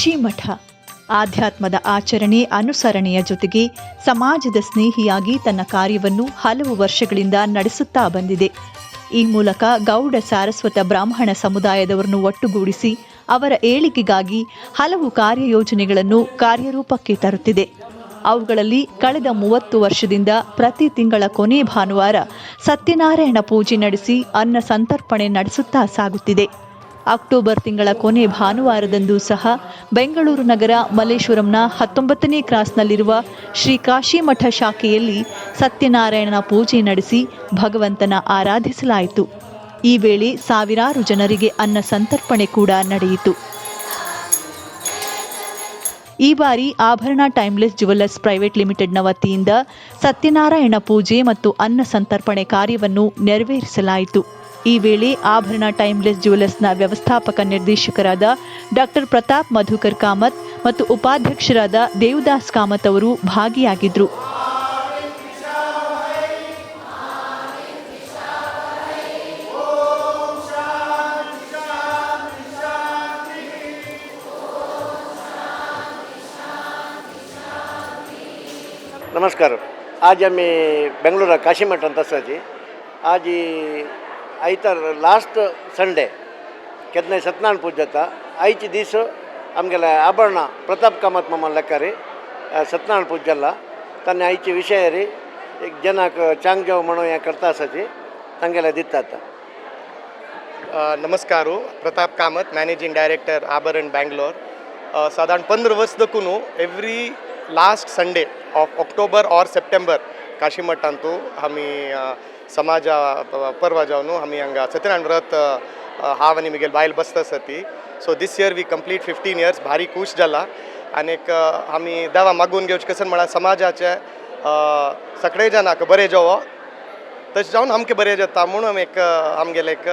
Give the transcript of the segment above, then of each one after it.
ಕಾಶಿಮಠ ಆಧ್ಯಾತ್ಮದ ಆಚರಣೆ ಅನುಸರಣೆಯ ಜೊತೆಗೆ ಸಮಾಜದ ಸ್ನೇಹಿಯಾಗಿ ತನ್ನ ಕಾರ್ಯವನ್ನು ಹಲವು ವರ್ಷಗಳಿಂದ ನಡೆಸುತ್ತಾ ಬಂದಿದೆ. ಈ ಮೂಲಕ ಗೌಡ ಸಾರಸ್ವತ ಬ್ರಾಹ್ಮಣ ಸಮುದಾಯದವರನ್ನು ಒಟ್ಟುಗೂಡಿಸಿ ಅವರ ಏಳಿಗೆಗಾಗಿ ಹಲವು ಕಾರ್ಯಯೋಜನೆಗಳನ್ನು ಕಾರ್ಯರೂಪಕ್ಕೆ ತರುತ್ತಿದೆ. ಅವುಗಳಲ್ಲಿ ಕಳೆದ 30 ವರ್ಷದಿಂದ ಪ್ರತಿ ತಿಂಗಳ ಕೊನೆ ಭಾನುವಾರ ಸತ್ಯನಾರಾಯಣ ಪೂಜೆ ನಡೆಸಿ ಅನ್ನ ಸಂತರ್ಪಣೆ ನಡೆಸುತ್ತಾ ಸಾಗುತ್ತಿದೆ. ಅಕ್ಟೋಬರ್ ತಿಂಗಳ ಕೊನೆ ಭಾನುವಾರದಂದು ಸಹ ಬೆಂಗಳೂರು ನಗರ ಮಲ್ಲೇಶ್ವರಂನ 19ನೇ ಕ್ರಾಸ್ನಲ್ಲಿರುವ ಶ್ರೀ ಕಾಶಿಮಠ ಶಾಖೆಯಲ್ಲಿ ಸತ್ಯನಾರಾಯಣನ ಪೂಜೆ ನಡೆಸಿ ಭಗವಂತನ ಆರಾಧಿಸಲಾಯಿತು. ಈ ವೇಳೆ ಸಾವಿರಾರು ಜನರಿಗೆ ಅನ್ನ ಸಂತರ್ಪಣೆ ಕೂಡ ನಡೆಯಿತು. ಈ ಬಾರಿ ಆಭರಣ ಟೈಮ್ಲೆಸ್ ಜುವೆಲ್ಲರ್ಸ್ ಪ್ರೈವೇಟ್ ಲಿಮಿಟೆಡ್ನ ವತಿಯಿಂದ ಸತ್ಯನಾರಾಯಣ ಪೂಜೆ ಮತ್ತು ಅನ್ನ ಸಂತರ್ಪಣೆ ಕಾರ್ಯವನ್ನು ನೆರವೇರಿಸಲಾಯಿತು. ಈ ವೇಳೆ ಆಭರಣ ಟೈಮ್ಲೆಸ್ ಜುವೆಲ್ಲರ್ಸ್ನ ವ್ಯವಸ್ಥಾಪಕ ನಿರ್ದೇಶಕರಾದ ಡಾಕ್ಟರ್ ಪ್ರತಾಪ್ ಮಧುಕರ್ ಕಾಮತ್ ಮತ್ತು ಉಪಾಧ್ಯಕ್ಷರಾದ ದೇವದಾಸ್ ಕಾಮತ್ ಅವರು ಭಾಗಿಯಾಗಿದ್ದರು. नमस्कार. आज आमी बेंगलोरा काशीमठांत आसाची. आज आयतार, लास्ट संडे, केन्नाय सत्यनारायण पूजा जाता. आयचे दीस आमगेले आभरणां प्रताप कामत मामा लेकारी सत्यनारायण पूजा जाला. तांणी आयचे विशयारी एक जनाक चांग जाव म्हणून हें करता आसाची, तांगेले दितात. नमस्कार. Pratap Kamat, managing director, Abharan, Bangalore. सादारण 15 वर्स दकून every last Sunday of October or September काशीमठांतू आमी समाजा पर्वा जावन आमी हांगा सत्यनारायण व्रत हांव आनी म्हगेली बायल बसता आसा ती. So this year we complete 15 years. भारी खूश जाला आनीक आमी देवा मागून घेवचें कसं म्हळ्यार समाजाचे सगळे जाणांक बरें जावो, तशें जावन आमकां बरें जाता म्हूण आमी एक आमगेलें एक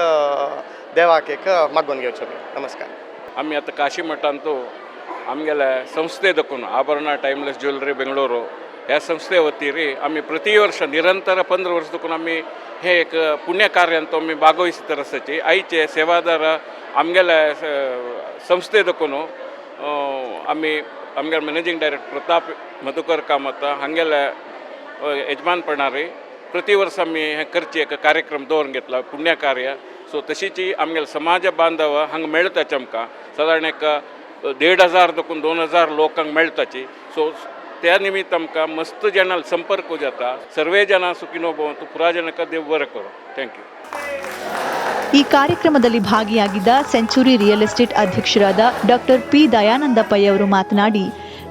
देवाक एक मागून घेवचें आमी. नमस्कार. आमी आतां काशी मठांतू आमगेले संस्थे दकून, आभರಣ ಟೈಮ್ಲೆಸ್ ಜ್ಯುವೆಲ್ಲರಿ ಬೆಂಗಳೂರು ह्या संस्थे वतीन आमी प्रति वर्ष निरंतर 15 वर्स दकून आमी हे एक पुण्य कार्यांत आमी भागवहिसतात आसाची. आयचे सेवादार आमगेले संस्थे दकून आमी आमगेले मॅनेजींग डायरेक्टर प्रताप मधुकर कामत हांगेले यजमानपणारी प्रति वर्स आमी हें करची एक कार्यक्रम दवरून घेतला, पुण्य कार्य. सो तशीच आमगेले समाज बांधव हांगा मेळटाचे. आमकां सादारण एक 1500 दकून 2000 लोक हांगा मेळटाची. सो त्या निमित्त आमकां मस्त जाणां संपर्क जाता. सर्वे जनाः सुखिनो भवन्तु. पुरा ಜನಕ್ಕೆ ದೇವ್ ಬರ करो. Thank you. ಈ ಕಾರ್ಯಕ್ರಮದಲ್ಲಿ ಭಾಗಿಯಾಗಿದ್ದ ಸೆಂಚುರಿ ರಿಯಲ್ ಎಸ್ಟೇಟ್ ಅಧ್ಯಕ್ಷರಾದ ಡಾಕ್ಟರ್ ಪಿ ದಯಾನಂದ ಪೈ ಅವರು ಮಾತನಾಡಿ,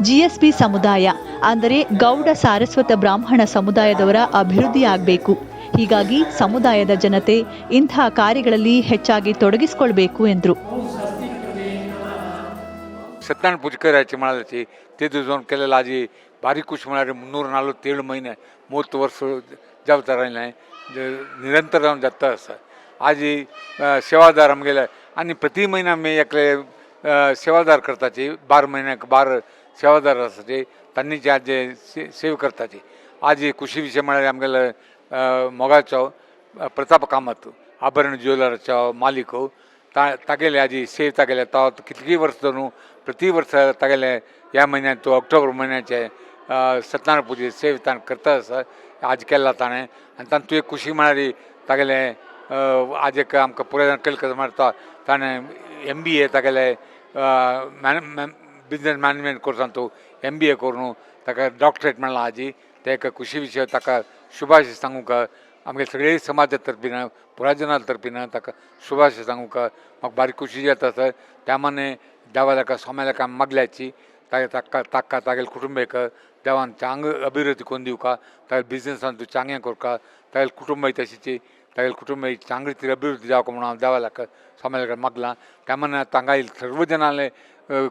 ಜಿಎಸ್ಬಿ ಸಮುದಾಯ ಅಂದರೆ ಗೌಡ ಸಾರಸ್ವತ ಬ್ರಾಹ್ಮಣ ಸಮುದಾಯದವರ ಅಭಿವೃದ್ಧಿಯಾಗಬೇಕು. ಹೀಗಾಗಿ ಸಮುದಾಯದ ಜನತೆ ಇಂತಹ ಕಾರ್ಯಗಳಲ್ಲಿ ಹೆಚ್ಚಾಗಿ ತೊಡಗಿಸಿಕೊಳ್ಬೇಕು ಎಂದರು. सत्यनारायण पूजा करायची म्हणाल्याची ते जावन केलेलं आजी भारी खुश. म्हळ्यार 347 महिने, 30 वर्स जावता रायलें, निरंतर जावन जाता आसा. आजी सेवादार आमगेले आनी प्रति म्हयन्या आमी एकले सेवादार करताची. 12 म्हयन्याक 12 सेवादार आसाची, तांणी आज सेव करताची. आजी खुशी विशय म्हळ्यार आमगेले मोगाचो प्रताप कामत, आभरण ज्वेलराचो मालीक, तागेले आजी सेव तागेले तो कितलीं वर्स धरून प्रति वर्स तागेले ह्या म्हयन्यात ऑक्टोबर म्हयन्याचे सत्यनारायण पुजे सेव ताणें करता आसा. आज केला ताणें आनी तातूंत एक खुशी म्हळ्यार तागेले आज एक आमकां पुराय जाण केलें. कसो म्हळ्यार ताणें एमबीए तागेले बिजनेस मॅनेजमेंट कोर्सांतू एमबीए करून ताका डॉक्टरेट मेळ्ळा आजी. ते एक खुशी विशय. ताका शुभाशय सांगूंक आमगे सगळे समाजा तर्फीन, पुराय जना तर्फीन ताका शुभाशय सांगूंक म्हाका बारीक खुशी जाता. सर, त्या माने देवाक स्वाम्याक मागल्याची ताका ताका तागेले कुटुंबेक देवान चांग अभिवृद्धी करून दिवका, तागेले बिजनेसान तूं चांगें करका, तागेले कुटुंबय तशीची, तागेले कुटुंब चांगली रितीन अभिवृद्धी जावका म्हणून हांव देवाक स्वाम्याक मागलां. त्या माने तांगा सर्व जनाले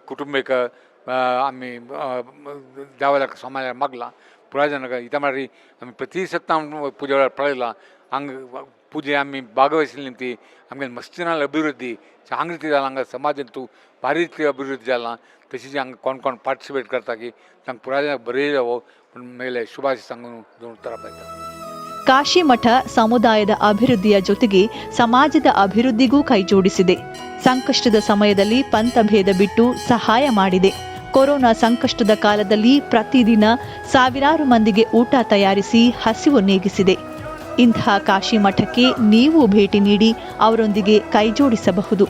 कुटुंबेक आमी देवाक स्वाम्याक मागलां. पुराय जनाक इता म्हळ्यार आमी प्रति सप्ता पुजे वेळार पळयलां, हांगा पुजे आमी भागवहिसली ती आमगे मस्तिनाल अभिवृद्धी चांगली रीती जाला. हांगा समाजांत भारी रीती अभिवृद्धी जाला. तशीच हांगा कोण कोण पार्टिसिपेट करता की तांकां पुराय बरें जावो म्हूण मेले शुभाशय सांगून दोन उतरां पायता. ಕಾಶಿಮಠ ಸಮುದಾಯದ ಅಭಿವೃದ್ಧಿಯ ಜೊತೆಗೆ ಸಮಾಜದ ಅಭಿವೃದ್ಧಿಗೂ ಕೈಜೋಡಿಸಿದೆ. ಸಂಕಷ್ಟದ ಸಮಯದಲ್ಲಿ ಪಂಥಭೇದ ಬಿಟ್ಟು ಸಹಾಯ ಮಾಡಿದೆ. ಕೊರೋನಾ ಸಂಕಷ್ಟದ ಕಾಲದಲ್ಲಿ ಪ್ರತಿದಿನ ಸಾವಿರಾರು ಮಂದಿಗೆ ಊಟ ತಯಾರಿಸಿ ಹಸಿವು ನೀಗಿಸಿದೆ. ಇಂತಹ ಕಾಶಿ ಮಠಕ್ಕೆ ನೀವು ಭೇಟಿ ನೀಡಿ ಅವರೊಂದಿಗೆ ಕೈಜೋಡಿಸಬಹುದು.